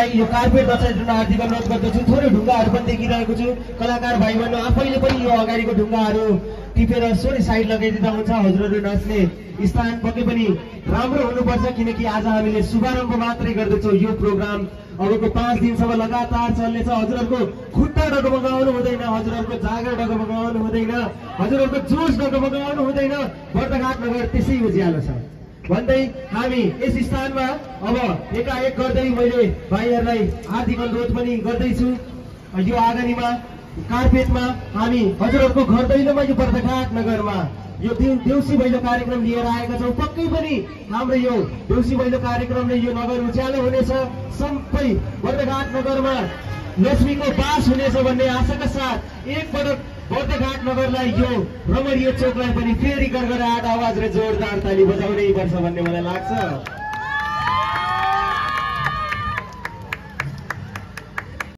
लागि यो कार्पेट दर्शाइ हार्दिक अनुरोध गर्दछु। थोरै ढुङ्गाहरू पनि देखिरहेको छु। कलाकार भाइ बहिनी आफैले पनि यो अगाडिको ढुङ्गाहरू टिपेर सोरै साइड लगाइदिँदा हुन्छ। हजुरहरू नाच्ने स्थान पक्कै पनि राम्रो हुनुपर्छ, किनकि आज हामीले शुभारम्भ मात्रै गर्दैछौँ। यो प्रोग्राम अबको 5 दिनसम्म लगातार चल्नेछ। हजुरहरूको खुट्टा डगमगाउनु हुँदैन, हजुरहरूको जागर डगमगाउनु हुँदैन, हजुरहरूको जोस डगमगाउनु हुँदैन। बर्दघाट नगर त्यसै उज्यालो छ भन्दै हामी यस स्थानमा अब एकाएक गर्दै मैले भाइहरूलाई हार्दिक अनुरोध पनि गर्दैछु। यो आँगनीमा कार्पेटमा हामी हजुरहरूको घर दैलोमा यो बर्दघाट नगरमा यो देउसी भैलो कार्यक्रम लिएर आएका छौँ। पक्कै पनि हाम्रो यो देउसी भैलो कार्यक्रमले यो नगर उज्यालो हुनेछ। सबै बर्दघाट नगरमा लक्ष्मीको बास हुनेछ भन्ने आशाका साथ एकपटक बर्दघाट नगरलाई यो रमणीय चोकलाई पनि फेरि गरगराट आवाज र जोरदार ताली बजाउनै पर्छ भन्ने मलाई लाग्छ।